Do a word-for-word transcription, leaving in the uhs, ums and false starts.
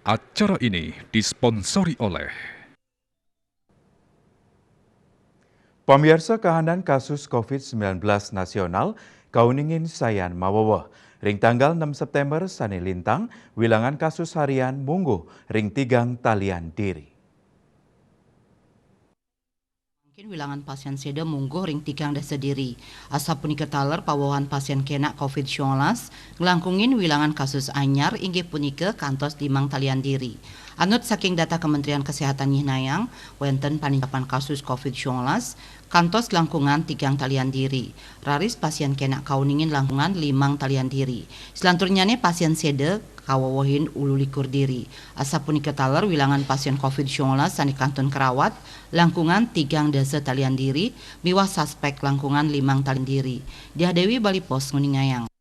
Acara ini disponsori oleh. Pamiarsa, kahanan kasus covid sembilan belas nasional kauningin sayan maweweh. Ring tanggal enam September sane lintang, wilangan kasus harian mungguh ring tigang talian diri. Mangkin wilangan pasien seda mungguh ring tigang dasa diri. Asapunika taler pawewehan pasien kenak covid sembilan belas nglangkungin wilangan kasus anyar inggih punika kantos limang talian diri. Anut saking data Kementerian Kesehatan nyihnayang, wenten panincapan kasus covid sembilan belas kantos langkungan tigang talian diri. Raris pasien kenak kauningin langkungan limang talian diri. Selanturnyane pasien seda kawewehin ulu likur diri. Asapunika taler wilangan pasien covid sembilan belas sane kantun karawat langkungan tigang dasa talian diri miwah suspek langkungan limang talian diri. Diah Dewi, Bali Post, nguningayang.